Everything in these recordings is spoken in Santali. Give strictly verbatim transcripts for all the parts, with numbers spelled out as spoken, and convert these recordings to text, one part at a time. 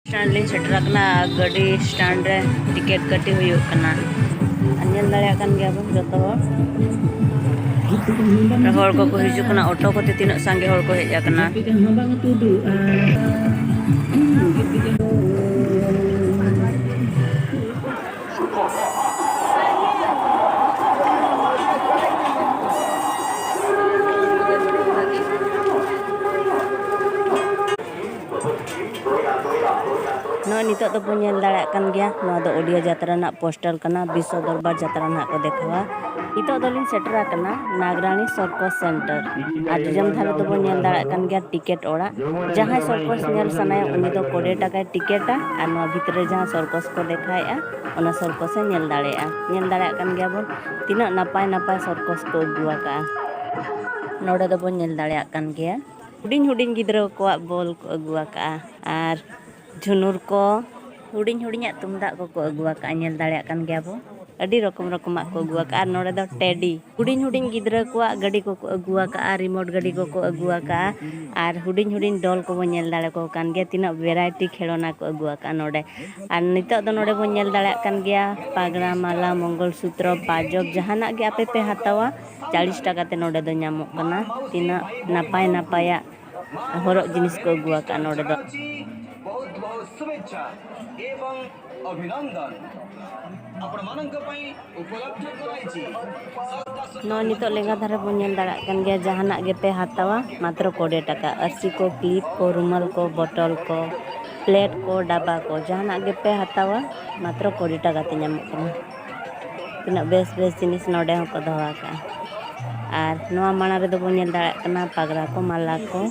ᱥᱴᱮᱱᱰ ᱞᱤᱧ ᱥᱮᱴᱮᱨ ᱟᱠᱟᱱᱟ ᱟᱨ ᱜᱟᱹᱰᱤ ᱥᱴᱮᱱᱰ ᱨᱮ ᱴᱤᱠᱤᱴ ᱠᱟᱹᱴᱤ ᱦᱩᱭᱩᱜ ᱠᱟᱱᱟ᱾ ᱟᱨ ᱧᱮᱞ ᱫᱟᱲᱮᱭᱟᱜ ᱠᱟᱱ ᱜᱮᱭᱟ ᱵᱚᱱ ᱡᱚᱛᱚ ᱦᱚᱲ, ᱦᱚᱲ ᱠᱚᱠᱚ ᱦᱤᱡᱩᱜ ᱠᱟᱱᱟ ᱚᱴᱳ ᱠᱚᱛᱮ, ᱛᱤᱱᱟᱹᱜ ᱥᱟᱸᱜᱮ ᱦᱚᱲ ᱠᱚ ᱦᱮᱡ ᱟᱠᱟᱱᱟ᱾ ᱱᱚᱜᱼᱚᱭ ᱱᱤᱛᱚᱜ ᱫᱚᱵᱚᱱ ᱧᱮᱞ ᱫᱟᱲᱮᱭᱟᱜ ᱠᱟᱱ ᱜᱮᱭᱟ, ᱱᱚᱣᱟ ᱫᱚ ᱳᱰᱤᱭᱟ ᱡᱟᱛᱨᱟ ᱨᱮᱱᱟᱜ ᱯᱳᱥᱴᱟᱨ ᱠᱟᱱᱟ, ᱵᱤᱥᱥᱚ ᱫᱚᱨᱵᱟᱨ ᱡᱟᱛᱨᱟ ᱱᱟᱦᱟᱜ ᱠᱚ ᱫᱮᱠᱷᱟᱣᱟ᱾ ᱱᱤᱛᱚᱜ ᱫᱚᱞᱤᱧ ᱥᱮᱴᱮᱨ ᱟᱠᱟᱱᱟ ᱱᱟᱜᱽᱨᱟᱱᱤ ᱥᱚᱨᱠᱚᱥ ᱥᱮᱱᱴᱟᱨ᱾ ᱟᱨ ᱡᱚᱡᱚᱢ ᱫᱷᱟᱨᱮ ᱫᱚᱵᱚᱱ ᱧᱮᱞ ᱫᱟᱲᱮᱭᱟᱜ ᱠᱟᱱ ᱜᱮᱭᱟ ᱴᱤᱠᱮᱴ ᱚᱲᱟᱜ᱾ ᱡᱟᱦᱟᱸᱭ ᱥᱚᱨᱠᱚᱥ ᱧᱮᱞ ᱥᱟᱱᱟᱭᱟ ᱩᱱᱤ ᱫᱚ ᱠᱩᱲᱤ ᱴᱟᱠᱟᱭ ᱴᱤᱠᱮᱴᱟ ᱟᱨ ᱱᱚᱣᱟ ᱵᱷᱤᱛᱨᱤ ᱨᱮ ᱡᱟᱦᱟᱸ ᱥᱚᱨᱠᱚᱥ ᱠᱚ ᱫᱮᱠᱷᱟᱣᱮᱫᱼᱟ ᱚᱱᱟ ᱥᱚᱨᱠᱚᱥ ᱮ ᱧᱮᱞ ᱫᱟᱲᱮᱭᱟᱜᱼᱟ᱾ ᱧᱮᱞ ᱫᱟᱲᱮᱭᱟᱜ ᱠᱟᱱ ᱜᱮᱭᱟ ᱵᱚᱱ ᱛᱤᱱᱟᱹᱜ ᱱᱟᱯᱟᱭ ᱱᱟᱯᱟᱭ ᱥᱚᱨᱠᱚᱥ ᱠᱚ ᱟᱹᱜᱩ ᱟᱠᱟᱫᱼᱟ᱾ ᱱᱚᱰᱮ ᱫᱚᱵᱚᱱ ᱧᱮᱞ ᱫᱟᱲᱮᱭᱟᱜ ᱠᱟᱱ ᱜᱮᱭᱟ ᱦᱩᱰᱤᱧ ᱦᱩᱰᱤᱧ ᱜᱤᱫᱽᱨᱟᱹ ᱠᱚᱣᱟᱜ ᱵᱚᱞ ᱠᱚ ᱟᱹᱜᱩ ᱟᱠᱟᱫᱼᱟ ᱟᱨ ᱡᱷᱩᱱᱩᱨ ᱠᱚ, ᱦᱩᱰᱤᱧ ᱦᱩᱰᱤᱧᱟᱜ ᱛᱩᱢᱫᱟᱜ ᱠᱚᱠᱚ ᱟᱹᱜᱩ ᱟᱠᱟᱫᱼᱟ᱾ ᱧᱮᱞ ᱫᱟᱲᱮᱭᱟᱜ ᱠᱟᱱ ᱜᱮᱭᱟ ᱵᱚ, ᱟᱹᱰᱤ ᱨᱚᱠᱚᱢ ᱨᱚᱠᱚᱢᱟᱜ ᱠᱚ ᱟᱹᱜᱩ ᱟᱠᱟᱫᱼᱟ᱾ ᱟᱨ ᱱᱚᱰᱮ ᱫᱚ ᱴᱮᱰᱤ, ᱦᱩᱰᱤᱧ ᱦᱩᱰᱤᱧ ᱜᱤᱫᱽᱨᱟᱹ ᱠᱚᱣᱟᱜ ᱜᱟᱹᱰᱤ ᱠᱚᱠᱚ ᱟᱹᱜᱩ ᱟᱠᱟᱫᱼᱟ, ᱨᱤᱢᱳᱴ ᱜᱟᱹᱰᱤ ᱠᱚᱠᱚ ᱟᱹᱜᱩ ᱟᱠᱟᱫᱼᱟ᱾ ᱟᱨ ᱦᱩᱰᱤᱧ ᱦᱩᱰᱤᱧ ᱰᱚᱞ ᱠᱚᱵᱚᱱ ᱧᱮᱞ ᱫᱟᱲᱮ ᱠᱚ ᱠᱟᱱ ᱜᱮᱭᱟ, ᱛᱤᱱᱟᱹᱜ ᱵᱷᱮᱨᱟᱭᱴᱤ ᱠᱷᱮᱞᱳᱱᱟ ᱠᱚ ᱟᱹᱜᱩ ᱟᱠᱟᱫᱼᱟ ᱱᱚᱰᱮ᱾ ᱟᱨ ᱱᱤᱛᱚᱜ ᱫᱚ ᱱᱚᱰᱮ ᱵᱚᱱ ᱧᱮᱞ ᱫᱟᱲᱮᱭᱟᱜ ᱠᱟᱱ ᱜᱮᱭᱟ ᱯᱟᱜᱽᱨᱟ, ᱢᱟᱞᱟ, ᱢᱚᱝᱜᱚᱞ ᱥᱩᱛᱨᱚ, ᱯᱟᱡᱚᱵ, ᱡᱟᱦᱟᱱᱟᱜ ᱜᱮ ᱟᱯᱮ ᱯᱮ ᱦᱟᱛᱟᱣᱟ, ᱪᱟᱞᱤᱥ ᱴᱟᱠᱟ ᱛᱮ ᱱᱚᱰᱮ ᱫᱚ ᱧᱟᱢᱚᱜ ᱠᱟᱱᱟ᱾ ᱛᱤᱱᱟᱹᱜ ᱱᱟᱯᱟᱭ ᱱᱟᱯᱟᱭᱟᱜ ᱦᱚᱨᱚᱜ ᱡᱤᱱᱤᱥ ᱠᱚ ᱟᱹᱜᱩ ᱟᱠᱟᱫᱼᱟ ᱱᱚᱰᱮ ᱫᱚ᱾ बहुत बहुत शुभेच्छा एवं अभिनंदन। ଆପଣମାନଙ୍କ ପାଇଁ उपलब्ध कराइए। ନᱚᱜᱼᱚᱭ ᱱᱤᱛᱚᱜ ᱞᱮᱸᱜᱟ ᱫᱷᱟᱨᱮ ᱵᱚᱱ ᱧᱮᱞ ᱫᱟᱲᱮᱭᱟᱜ ᱠᱟᱱ ᱜᱮᱭᱟ, ᱡᱟᱦᱟᱱᱟᱜ ᱜᱮᱯᱮ ᱦᱟᱛᱟᱣᱟ ᱢᱟᱛᱨᱚ ᱠᱩᱲᱤ ᱴᱟᱠᱟ᱾ ᱟᱹᱨᱥᱤ ᱠᱚ, ᱠᱞᱤᱯ ᱠᱚ, ᱨᱩᱢᱟᱞ ᱠᱚ, ᱵᱚᱴᱚᱞ ᱠᱚ, ᱯᱞᱮᱴ ᱠᱚ, ᱰᱟᱵᱟ ᱠᱚ, ᱡᱟᱦᱟᱱᱟᱜ ᱜᱮᱯᱮ ᱦᱟᱛᱟᱣᱟ ᱢᱟᱛᱨᱚ ᱠᱩᱲᱤ ᱴᱟᱠᱟ ᱛᱮ ᱧᱟᱢᱚᱜ ᱠᱟᱱᱟ᱾ ᱛᱤᱱᱟᱹᱜ ᱵᱮᱥ ᱵᱮᱥ ᱡᱤᱱᱤᱥ ᱱᱚᱰᱮ ᱦᱚᱸᱠᱚ ᱫᱚᱦᱚ ᱟᱠᱟᱫᱼᱟ᱾ ᱟᱨ ᱱᱚᱣᱟ ᱢᱟᱲᱟᱝ ᱨᱮᱫᱚ ᱵᱚᱱ ᱧᱮᱞ ᱫᱟᱲᱮᱭᱟᱜ ᱠᱟᱱᱟ ᱯᱟᱜᱽᱨᱟ ᱠᱚ, ᱢᱟᱞᱟ ᱠᱚ,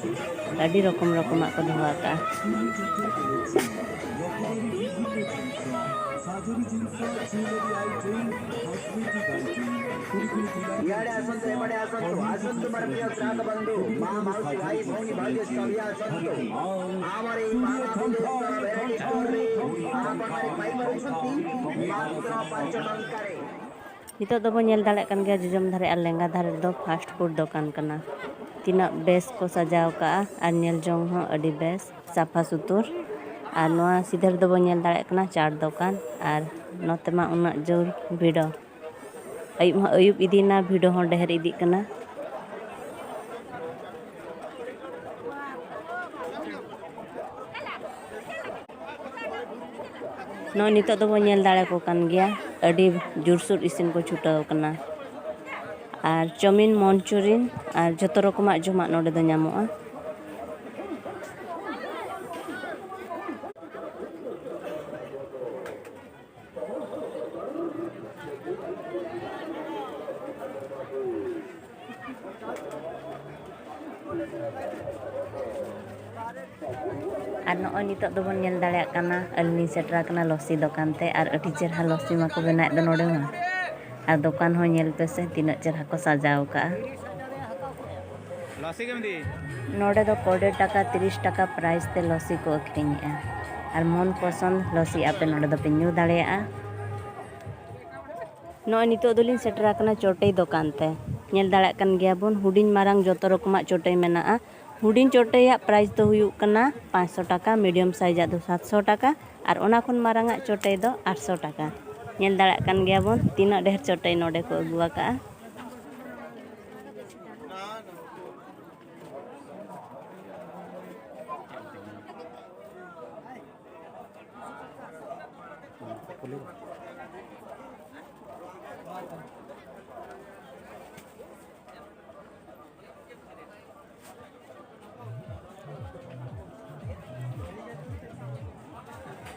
ᱟᱹᱰᱤ ᱨᱚᱠᱚᱢ ᱨᱚᱠᱚᱢᱟᱜ ᱠᱚ ᱫᱚᱦᱚ ᱟᱠᱟᱫᱼᱟ᱾ ଇଆଡ଼େ ଆସନ୍ତୁ, ଏପଟେ ଆସନ୍ତୁ, ଆସନ୍ତୁ ମୋର ପ୍ରିୟ ଗ୍ରାହକ ବନ୍ଧୁ, ମା, ମାଉସୀ, ଭାଇ, ଭଉଣୀ, ଭାଗ୍ୟଶାଳୀ ଆସନ୍ତୁ। ଆମର ଏଇ ବାବା ବୁଲେଶ୍ୱର ଭେରାଇଟି ଷ୍ଟୋରରେ ଆପଣମାନେ ପାଇପାରୁଛନ୍ତି ମାତ୍ର ପାଞ୍ଚ ଟଙ୍କାରେ। ᱱᱤᱛᱚᱜ ᱫᱚᱵᱚᱱ ᱧᱮᱞ ᱫᱟᱲᱮᱭᱟᱜ ᱠᱟᱱ ᱜᱮᱭᱟ, ᱡᱚᱡᱚᱢ ᱫᱷᱟᱨᱮ ᱟᱨ ᱞᱮᱸᱜᱟ ᱫᱷᱟᱨᱮ ᱨᱮᱫᱚ ᱯᱷᱟᱥᱴ ᱯᱷᱩᱰ ᱫᱚᱠᱟᱱ ᱠᱟᱱᱟ᱾ ᱛᱤᱱᱟᱹᱜ ᱵᱮᱥ ᱠᱚ ᱥᱟᱡᱟᱣ ᱠᱟᱜᱼᱟ ᱟᱨ ᱧᱮᱞ ᱡᱚᱝ ᱦᱚᱸ ᱟᱹᱰᱤ ᱵᱮᱥ, ᱥᱟᱯᱷᱟ ᱥᱩᱛᱩᱨ᱾ ᱟᱨ ᱱᱚᱣᱟ ᱥᱤᱫᱷᱟᱹ ᱨᱮᱫᱚ ᱵᱚᱱ ᱧᱮᱞ ᱫᱟᱲᱮᱭᱟᱜ ᱠᱟᱱᱟ ᱪᱟᱴ ᱫᱚᱠᱟᱱ, ᱟᱨ ᱱᱚᱛᱮ ᱢᱟ ᱩᱱᱟᱹᱜ ᱡᱳᱨ ᱵᱷᱤᱲ᱾ ᱟᱹᱭᱩᱵ ᱦᱚᱸ ᱟᱹᱭᱩᱵ ᱤᱫᱤᱭᱮᱱᱟ, ᱵᱷᱤᱲ ᱦᱚᱸ ᱰᱷᱮᱨ ᱤᱫᱤᱜ ᱠᱟᱱᱟ᱾ ᱱᱚᱜᱼᱚᱭ ᱱᱤᱛᱚᱜ ᱫᱚᱵᱚᱱ ᱧᱮᱞ ᱫᱟᱲᱮᱭᱟᱠᱚ ᱠᱟᱱ ᱜᱮᱭᱟ, ᱟᱹᱰᱤ ᱡᱳᱨᱥᱳᱨ ᱤᱥᱤᱱ ᱠᱚ ᱪᱷᱩᱴᱟᱹᱣ ᱟᱠᱟᱱᱟ᱾ ᱟᱨ ᱪᱟᱣᱢᱤᱱ, ᱢᱚᱧᱪᱩᱨᱤᱭᱟᱱ ᱟᱨ ᱡᱷᱚᱛᱚ ᱨᱚᱠᱚᱢᱟᱜ ᱡᱚᱢᱟᱜ ᱱᱚᱰᱮ ᱫᱚ ᱧᱟᱢᱚᱜᱼᱟ᱾ ᱟᱨ ᱱᱚᱜᱼᱚᱭ ᱱᱤᱛᱚᱜ ᱫᱚᱵᱚᱱ ᱧᱮᱞ ᱫᱟᱲᱮᱭᱟᱜ ᱠᱟᱱᱟ, ᱟᱹᱞᱤᱧ ᱞᱤᱧ ᱥᱮᱴᱮᱨ ᱟᱠᱟᱱᱟ ᱞᱚᱥᱤ ᱫᱚᱠᱟᱱ ᱛᱮ᱾ ᱟᱨ ᱟᱹᱰᱤ ᱪᱮᱦᱨᱟ ᱞᱚᱥᱤ ᱢᱟᱠᱚ ᱵᱮᱱᱟᱣᱮᱫ ᱫᱚ ᱱᱚᱰᱮ ᱢᱟ᱾ ᱟᱨ ᱫᱚᱠᱟᱱ ᱦᱚᱸ ᱧᱮᱞ ᱯᱮᱥᱮ, ᱛᱤᱱᱟᱹᱜ ᱪᱮᱦᱨᱟ ᱠᱚ ᱥᱟᱡᱟᱣ ᱠᱟᱜᱼᱟ᱾ ᱞᱚᱥᱤ ᱜᱮᱢ ᱤᱫᱤ? ᱱᱚᱰᱮ ᱫᱚ ᱠᱚᱰᱮ ᱴᱟᱠᱟ, ᱛᱤᱨᱤᱥ ᱴᱟᱠᱟ ᱯᱨᱟᱭᱤᱥ ᱛᱮ ᱞᱚᱥᱤ ᱠᱚ ᱟᱹᱠᱷᱨᱤᱧᱮᱜᱼᱟ᱾ ᱟᱨ ᱢᱚᱱ ᱯᱚᱥᱚᱱᱫ ᱞᱚᱥᱤ ᱟᱯᱮ ᱱᱚᱰᱮ ᱫᱚᱯᱮ ᱧᱩ ᱫᱟᱲᱮᱭᱟᱜᱼᱟ᱾ ᱱᱚᱜᱼᱚᱭ ᱱᱤᱛᱚᱜ ᱫᱚᱞᱤᱧ ᱥᱮᱴᱮᱨ ᱟᱠᱟᱱᱟ ᱪᱚᱴᱮᱭ ᱫᱚᱠᱟᱱ ᱛᱮ᱾ ᱧᱮᱞ ᱫᱟᱲᱮᱭᱟᱜ ᱠᱟᱱ ᱜᱮᱭᱟ ᱵᱚᱱ, ᱦᱩᱰᱤᱧ ᱢᱟᱨᱟᱝ ᱡᱚᱛᱚ ᱨᱚᱠᱚᱢᱟᱜ ᱪᱚᱴᱮ ᱢᱮᱱᱟᱜᱼᱟ᱾ ᱦᱩᱰᱤᱧ ᱪᱚᱴᱮᱭᱟᱜ ᱯᱨᱟᱭᱤᱥ ᱫᱚ ᱦᱩᱭᱩᱜ ᱠᱟᱱᱟ ᱯᱟᱸᱪᱥᱚ ᱴᱟᱠᱟ, ᱢᱤᱰᱤᱭᱟᱢ ᱥᱟᱭᱤᱡᱟᱜ ᱫᱚ ᱥᱟᱛᱥᱚ ᱴᱟᱠᱟ, ᱟᱨ ᱚᱱᱟ ᱠᱷᱚᱱ ᱢᱟᱨᱟᱝᱟᱜ ᱪᱚᱴᱮ ᱫᱚ ᱟᱴᱥᱚ ᱴᱟᱠᱟ᱾ ᱧᱮᱞ ᱫᱟᱲᱮᱭᱟᱜ ᱠᱟᱱ ᱜᱮᱭᱟ ᱵᱚᱱ, ᱛᱤᱱᱟᱹᱜ ᱰᱷᱮᱨ ᱪᱚᱴᱮ ᱱᱚᱰᱮ ᱠᱚ ᱟᱹᱜᱩ ᱟᱠᱟᱜᱼᱟ᱾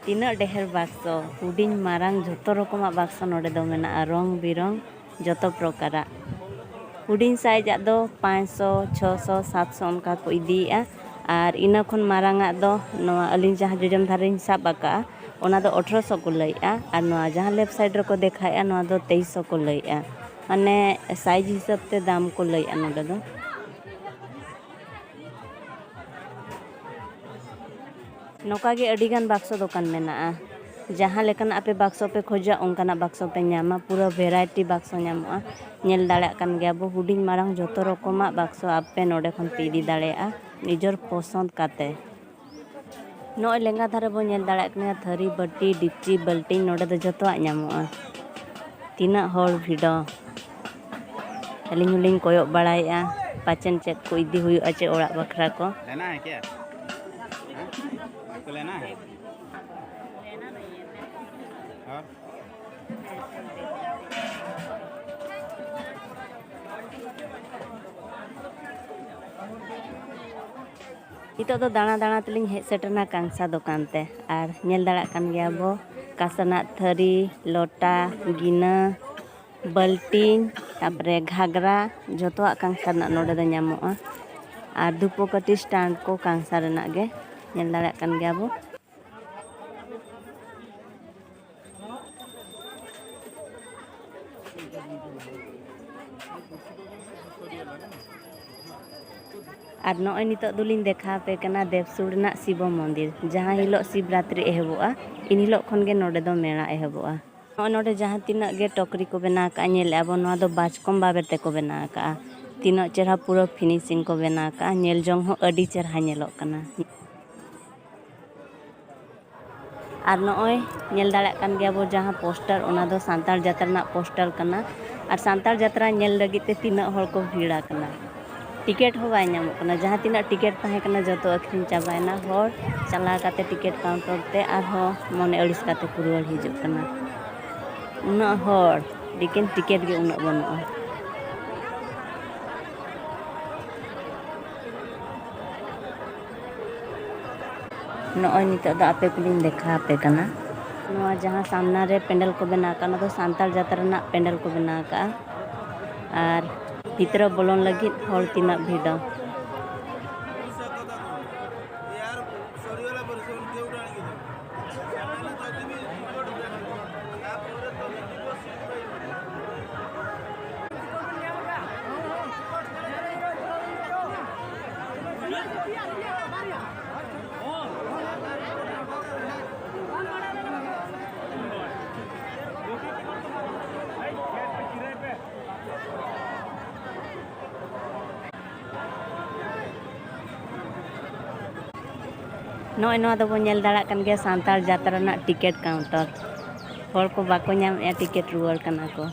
ᱛᱤᱱᱟᱹᱜ ᱰᱷᱮᱨ ᱵᱟᱠᱥᱚ, ᱦᱩᱰᱤᱧ ᱢᱟᱨᱟᱝ ᱡᱷᱚᱛᱚ ᱨᱚᱠᱚᱢᱟᱜ ᱵᱟᱠᱥᱚ ᱱᱚᱰᱮ ᱫᱚ ᱢᱮᱱᱟᱜᱼᱟ, ᱨᱚᱝ ᱵᱤᱨᱚᱝ ᱡᱚᱛᱚ ᱯᱨᱚᱠᱟᱨᱟᱜ᱾ ᱦᱩᱰᱤᱧ ᱥᱟᱭᱤᱡᱟᱜ ᱫᱚ ᱯᱟᱸᱪᱥᱚ, ᱪᱷᱚᱥᱚ, ᱥᱟᱛᱥᱚ ᱚᱱᱠᱟ ᱠᱚ ᱤᱫᱤᱭᱮᱜᱼᱟ᱾ ᱟᱨ ᱤᱱᱟᱹ ᱠᱷᱚᱱ ᱢᱟᱨᱟᱝᱟᱜ ᱫᱚ ᱱᱚᱣᱟ ᱟᱹᱞᱤᱧ ᱡᱟᱦᱟᱸ ᱡᱚᱡᱚᱢ ᱫᱷᱟᱨᱮᱧ ᱥᱟᱵ ᱟᱠᱟᱜᱼᱟ, ᱚᱱᱟ ᱫᱚ ᱟᱴᱷᱨᱚᱥᱚ ᱠᱚ ᱞᱟᱹᱭᱮᱜᱼᱟ, ᱟᱨ ᱱᱚᱣᱟ ᱡᱟᱦᱟᱸ ᱞᱮᱯᱷᱴ ᱥᱟᱭᱤᱰ ᱨᱮᱠᱚ ᱫᱮᱠᱷᱟᱣᱮᱜᱼᱟ, ᱱᱚᱣᱟ ᱫᱚ ᱛᱮᱭᱤᱥᱥᱚ ᱠᱚ ᱞᱟᱹᱭᱮᱜᱼᱟ᱾ ᱢᱟᱱᱮ ᱥᱟᱭᱤᱡᱽ ᱦᱤᱥᱟᱹᱵ ᱛᱮ ᱫᱟᱢ ᱠᱚ ᱞᱟᱹᱭᱮᱜᱼᱟ ᱱᱚᱰᱮ ᱫᱚ᱾ ᱱᱚᱝᱠᱟ ᱜᱮ ᱟᱹᱰᱤ ᱜᱟᱱ ᱵᱟᱠᱥᱚ ᱫᱚᱠᱟᱱ ᱢᱮᱱᱟᱜᱼᱟ᱾ ᱡᱟᱦᱟᱸ ᱞᱮᱠᱟᱱᱟᱜ ᱟᱯᱮ ᱵᱟᱠᱥᱚ ᱯᱮ ᱠᱷᱚᱡᱟ, ᱚᱱᱠᱟᱱᱟᱜ ᱵᱟᱠᱥᱚ ᱯᱮ ᱧᱟᱢᱟ᱾ ᱯᱩᱨᱟᱹ ᱵᱷᱮᱨᱟᱭᱴᱤ ᱵᱟᱠᱥᱚ ᱧᱟᱢᱚᱜᱼᱟ᱾ ᱧᱮᱞ ᱫᱟᱲᱮᱭᱟᱜ ᱠᱟᱱ ᱜᱮᱭᱟ ᱵᱚ, ᱦᱩᱰᱤᱧ ᱢᱟᱨᱟᱝ ᱡᱷᱚᱛᱚ ᱨᱚᱠᱚᱢᱟᱜ ᱵᱟᱠᱥᱚ ᱟᱯᱮ ᱱᱚᱰᱮ ᱠᱷᱚᱱ ᱯᱮ ᱤᱫᱤ ᱫᱟᱲᱮᱭᱟᱜᱼᱟ ᱱᱤᱡᱚᱨ ᱯᱚᱥᱚᱸᱫ ᱠᱟᱛᱮ᱾ ᱱᱚᱜᱼᱚᱭ ᱞᱮᱸᱜᱟ ᱫᱷᱟᱨᱮ ᱵᱚᱱ ᱧᱮᱞ ᱫᱟᱲᱮᱭᱟᱜ ᱠᱟᱱᱟ, ᱛᱷᱟᱹᱨᱤ, ᱵᱟᱹᱴᱤ, ᱰᱮᱠᱪᱤ, ᱵᱟᱹᱞᱴᱤᱱ, ᱱᱚᱰᱮ ᱫᱚ ᱡᱚᱛᱚᱣᱟᱜ ᱧᱟᱢᱚᱜᱼᱟ᱾ ᱛᱤᱱᱟᱹᱜ ᱦᱚᱲ ᱵᱷᱤᱲᱚ᱾ ᱟᱹᱞᱤᱧ ᱦᱚᱸᱞᱤᱧ ᱠᱚᱭᱚᱜ ᱵᱟᱲᱟᱭᱮᱫᱼᱟ, ᱯᱟᱪᱮᱱ ᱪᱮᱫ ᱠᱚ ᱤᱫᱤ ᱦᱩᱭᱩᱜᱼᱟ ᱪᱮ ᱚᱲᱟᱜ ᱵᱟᱠᱷᱨᱟ ᱠᱚ᱾ लेना है क्या? हाँ? आपको लेना है? और? ᱱᱤᱛᱚᱜ ᱫᱚ ᱫᱟᱬᱟ ᱫᱟᱬᱟ ᱛᱮᱞᱤᱧ ᱦᱮᱡ ᱥᱮᱴᱮᱨᱱᱟ ᱠᱟᱝᱥᱟ ᱫᱚᱠᱟᱱ ᱛᱮ᱾ ᱟᱨ ᱧᱮᱞ ᱫᱟᱲᱮᱭᱟᱜ ᱠᱟᱱ ᱜᱮᱭᱟ ᱵᱚ, ᱠᱟᱸᱥᱟ ᱨᱮᱱᱟᱜ ᱛᱷᱟᱹᱨᱤ, ᱞᱚᱴᱟ, ᱜᱤᱱᱟᱹ, ᱵᱟᱹᱞᱴᱤᱱ, ᱛᱟᱨᱯᱚᱨᱮ ᱜᱷᱟᱜᱽᱨᱟ, ᱡᱚᱛᱚᱣᱟᱜ ᱠᱟᱝᱥᱟ ᱨᱮᱱᱟᱜ ᱱᱚᱰᱮ ᱫᱚ ᱧᱟᱢᱚᱜᱼᱟ᱾ ᱟᱨ ᱫᱷᱩᱯᱚᱠᱟᱹᱴᱷᱤ ᱥᱴᱟᱱᱰ ᱠᱚ ᱠᱟᱝᱥᱟ ᱨᱮᱱᱟᱜ ᱜᱮ, ᱧᱮᱞ ᱫᱟᱲᱮᱭᱟᱜ ᱠᱟᱱ ᱜᱮᱭᱟ ᱵᱚ᱾ ᱟᱨ ᱱᱚᱜᱼᱚᱭ ᱱᱤᱛᱚᱜ ᱫᱚᱞᱤᱧ ᱫᱮᱠᱷᱟᱣ ᱟᱯᱮ ᱠᱟᱱᱟ ᱫᱮᱵᱽᱥᱩᱲ ᱨᱮᱱᱟᱜ ᱥᱤᱵᱚ ᱢᱚᱱᱫᱤᱨ᱾ ᱡᱟᱦᱟᱸ ᱦᱤᱞᱳᱜ ᱥᱤᱵᱨᱟᱛᱨᱤ ᱮᱦᱚᱵᱚᱜᱼᱟ, ᱤᱱ ᱦᱤᱞᱳᱜ ᱠᱷᱚᱱ ᱜᱮ ᱱᱚᱰᱮ ᱫᱚ ᱢᱮᱞᱟ ᱮᱦᱚᱵᱚᱜᱼᱟ᱾ ᱱᱚᱜᱼᱚᱭ ᱱᱚᱰᱮ ᱡᱟᱦᱟᱸ ᱛᱤᱱᱟᱹᱜ ᱜᱮ ᱴᱚᱠᱨᱤ ᱠᱚ ᱵᱮᱱᱟᱣ ᱠᱟᱜᱼᱟ, ᱧᱮᱞᱮᱫᱼᱟ ᱵᱚᱱ, ᱱᱚᱣᱟ ᱫᱚ ᱵᱟᱪᱠᱚᱢ ᱵᱟᱵᱮᱨ ᱛᱮᱠᱚ ᱵᱮᱱᱟᱣ ᱠᱟᱜᱼᱟ᱾ ᱛᱤᱱᱟᱹᱜ ᱪᱮᱨᱦᱟ ᱯᱩᱨᱟᱹ finishing ᱠᱚ ᱵᱮᱱᱟᱣ ᱠᱟᱜᱼᱟ, ᱧᱮᱞ ᱡᱚᱝ ᱦᱚᱸ ᱟᱹᱰᱤ ᱪᱮᱨᱦᱟ ᱧᱮᱞᱚᱜ ᱠᱟᱱᱟ᱾ ᱟᱨ ᱱᱚᱜᱼᱚᱭ ᱧᱮᱞ ᱫᱟᱲᱮᱭᱟᱜ ᱠᱟᱱ ᱜᱮᱭᱟ ᱵᱚ, ᱡᱟᱦᱟᱸ ᱯᱳᱥᱴᱟᱨ, ᱚᱱᱟ ᱫᱚ ᱥᱟᱱᱛᱟᱲ ᱡᱟᱛᱨᱟ ᱨᱮᱱᱟᱜ ᱯᱳᱥᱴᱟᱨ ᱠᱟᱱᱟ᱾ ᱟᱨ ᱥᱟᱱᱛᱟᱲ ᱡᱟᱛᱨᱟ ᱧᱮᱞ ᱞᱟᱹᱜᱤᱫ ᱛᱮ ᱛᱤᱱᱟᱹᱜ ᱦᱚᱲ ᱠᱚ ᱵᱷᱤᱲ ᱟᱠᱟᱱᱟ, ᱴᱤᱠᱤᱴ ᱦᱚᱸ ᱵᱟᱭ ᱧᱟᱢᱚᱜ ᱠᱟᱱᱟ᱾ ᱡᱟᱦᱟᱸ ᱛᱤᱱᱟᱹᱜ ᱴᱤᱠᱤᱴ ᱛᱟᱦᱮᱸ ᱠᱟᱱᱟ, ᱡᱚᱛᱚ ᱟᱹᱠᱷᱨᱤᱧ ᱪᱟᱵᱟᱭᱮᱱᱟ᱾ ᱦᱚᱲ ᱪᱟᱞᱟᱣ ᱠᱟᱛᱮ ᱴᱤᱠᱤᱴ ᱠᱟᱣᱩᱱᱴᱟᱨ ᱛᱮ ᱟᱨᱦᱚᱸ ᱢᱚᱱᱮ ᱟᱹᱲᱤᱥ ᱠᱟᱛᱮ ᱠᱚ ᱨᱩᱣᱟᱹᱲ ᱦᱤᱡᱩᱜ ᱠᱟᱱᱟ᱾ ᱩᱱᱟᱹᱜ ᱦᱚᱲ, ᱞᱮᱠᱤᱱ ᱴᱤᱠᱤᱴ ᱜᱮ ᱩᱱᱟᱹᱜ ᱵᱟᱹᱱᱩᱜᱼᱟ᱾ ᱱᱚᱜᱼᱚᱭ ᱱᱤᱛᱚᱜ ᱫᱚ ᱟᱯᱮ ᱠᱚᱞᱤᱧ ᱫᱮᱠᱷᱟᱣ ᱟᱯᱮ ᱠᱟᱱᱟ᱾ ᱱᱚᱣᱟ ᱡᱟᱦᱟᱸ ᱥᱟᱢᱱᱟ ᱨᱮ ᱯᱮᱱᱰᱮᱞ ᱠᱚ ᱵᱮᱱᱟᱣ ᱟᱠᱟᱫ, ᱚᱱᱟ ᱫᱚ ᱥᱟᱱᱛᱟᱲ ᱡᱟᱛᱨᱟ ᱨᱮᱱᱟᱜ ᱯᱮᱱᱰᱮᱞ ᱠᱚ ᱵᱮᱱᱟᱣ ᱟᱠᱟᱫᱼᱟ᱾ ᱟᱨ ᱵᱷᱤᱛᱨᱤ ᱵᱚᱞᱚᱱ ᱞᱟᱹᱜᱤᱫ ᱦᱚᱲ ᱛᱤᱱᱟᱹᱜ ᱵᱷᱤᱲ ᱫᱚ᱾ ᱱᱚᱜᱼᱚᱭ ᱱᱚᱣᱟ ᱫᱚᱵᱚᱱ ᱧᱮᱞ ᱫᱟᱲᱮᱭᱟᱜ ᱠᱟᱱ ᱜᱮᱭᱟ ᱥᱟᱱᱛᱟᱲ ᱡᱟᱛᱨᱟ ᱨᱮᱱᱟᱜ ᱴᱤᱠᱤᱴ ᱠᱟᱣᱩᱱᱴᱟᱨ᱾ ᱦᱚᱲ ᱠᱚ ᱵᱟᱠᱚ ᱧᱟᱢᱮᱫᱼᱟ, ᱴᱤᱠᱤᱴ ᱨᱩᱣᱟᱹᱲ ᱠᱟᱱᱟ ᱠᱚ᱾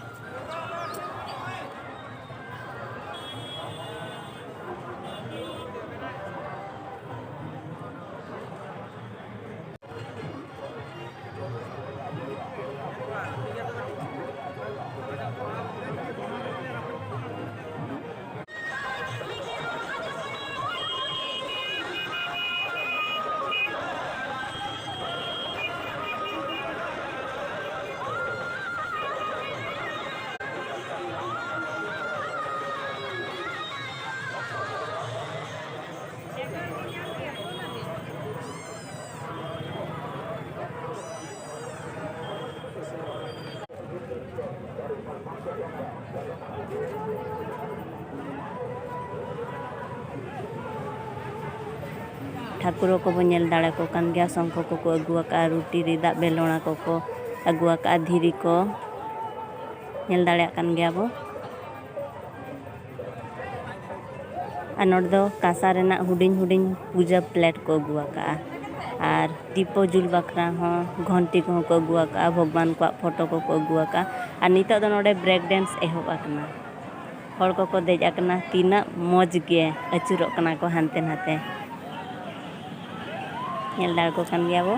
ᱴᱷᱟᱹᱠᱩᱨ ᱠᱚᱵᱚ ᱧᱮᱞ ᱫᱟᱲᱮ ᱠᱚ ᱠᱟᱱ ᱜᱮᱭᱟ, ᱥᱚᱝᱠᱷᱚ ᱠᱚᱠᱚ ᱟᱹᱜᱩ ᱟᱠᱟᱫᱼᱟ, ᱨᱩᱴᱤ, ᱨᱤᱫᱟᱜ, ᱵᱮᱞᱚᱬᱟ ᱠᱚᱠᱚ ᱟᱹᱜᱩ ᱟᱠᱟᱫᱼᱟ, ᱫᱷᱤᱨᱤ ᱠᱚ ᱧᱮᱞ ᱫᱟᱲᱮᱭᱟᱜ ᱠᱟᱱ ᱜᱮᱭᱟ ᱵᱚ᱾ ᱟᱨ ᱱᱚᱰᱮ ᱫᱚ ᱠᱟᱸᱥᱟ ᱨᱮᱱᱟᱜ ᱦᱩᱰᱤᱧ ᱦᱩᱰᱤᱧ ᱯᱩᱡᱟᱹ ᱯᱞᱮᱴ ᱠᱚ ᱟᱹᱜᱩ ᱟᱠᱟᱫᱼᱟ, ᱟᱨ ᱫᱤᱯᱚ ᱡᱩᱞ ᱵᱟᱠᱷᱨᱟ ᱦᱚᱸ ᱜᱷᱚᱱᱴᱤ ᱠᱚᱦᱚᱸ ᱠᱚ ᱟᱹᱜᱩ ᱟᱠᱟᱫᱼᱟ, ᱵᱷᱚᱜᱽᱣᱟᱱ ᱠᱚᱣᱟᱜ ᱯᱷᱳᱴᱳ ᱠᱚᱠᱚ ᱟᱹᱜᱩ ᱟᱠᱟᱫᱼᱟ᱾ ᱟᱨ ᱱᱤᱛᱚᱜ ᱫᱚ ᱱᱚᱰᱮ ᱵᱨᱮᱠ ᱰᱮᱱᱥ ᱮᱦᱚᱵ ᱟᱠᱟᱱᱟ᱾ ᱦᱚᱲ ᱠᱚᱠᱚ ᱫᱮᱡ ᱟᱠᱟᱱᱟ, ᱛᱤᱱᱟᱹᱜ ᱢᱚᱡᱽ ᱜᱮ ᱟᱹᱪᱩᱨᱚᱜ ᱠᱟᱱᱟ ᱠᱚ ᱦᱟᱱᱛᱮ ᱱᱟᱛᱮ᱾ ᱧᱮᱞ ᱫᱟᱲᱮ ᱠᱚ ᱠᱟᱱ ᱜᱮᱭᱟ ᱵᱚ᱾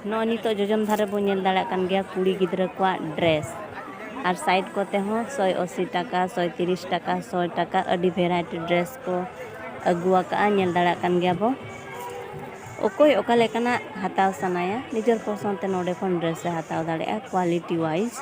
ᱱᱚᱜᱼᱚᱭ ᱱᱤᱛᱚᱜ ᱡᱚᱡᱚᱢ ᱫᱷᱟᱨᱮ ᱵᱚ ᱧᱮᱞ ᱫᱟᱲᱮᱭᱟᱜ ᱠᱟᱱ ᱜᱮᱭᱟ ᱠᱩᱲᱤ ᱜᱤᱫᱽᱨᱟᱹ ᱠᱚᱣᱟᱜ ᱰᱨᱮᱥ᱾ ᱟᱨ ᱥᱟᱭᱤᱰ ᱠᱚᱛᱮ ᱦᱚᱸ ᱥᱚᱭ ᱟᱥᱤ ᱴᱟᱠᱟ, ᱥᱚᱭ ᱛᱤᱨᱤᱥ ᱴᱟᱠᱟ, ᱥᱚᱭ ᱴᱟᱠᱟ, ᱟᱹᱰᱤ ᱵᱷᱮᱨᱟᱭᱴᱤ ᱰᱨᱮᱥ ᱠᱚ ᱟᱹᱜᱩ ᱟᱠᱟᱫᱼᱟ, ᱧᱮᱞ ᱫᱟᱲᱮᱭᱟᱜ ᱠᱟᱱ ᱜᱮᱭᱟ ᱵᱚ᱾ ᱚᱠᱚᱭ ᱚᱠᱟ ᱞᱮᱠᱟᱱᱟᱜ ᱦᱟᱛᱟᱣ ᱥᱟᱱᱟᱭᱟ, ᱱᱤᱡᱮᱨ ᱯᱚᱥᱚᱱᱫ ᱛᱮ ᱱᱚᱰᱮ ᱠᱷᱚᱱ ᱰᱨᱮᱥ ᱮ ᱦᱟᱛᱟᱣ ᱫᱟᱲᱮᱭᱟᱜᱼᱟ, ᱠᱣᱟᱞᱤᱴᱤ ᱣᱟᱭᱤᱡ᱾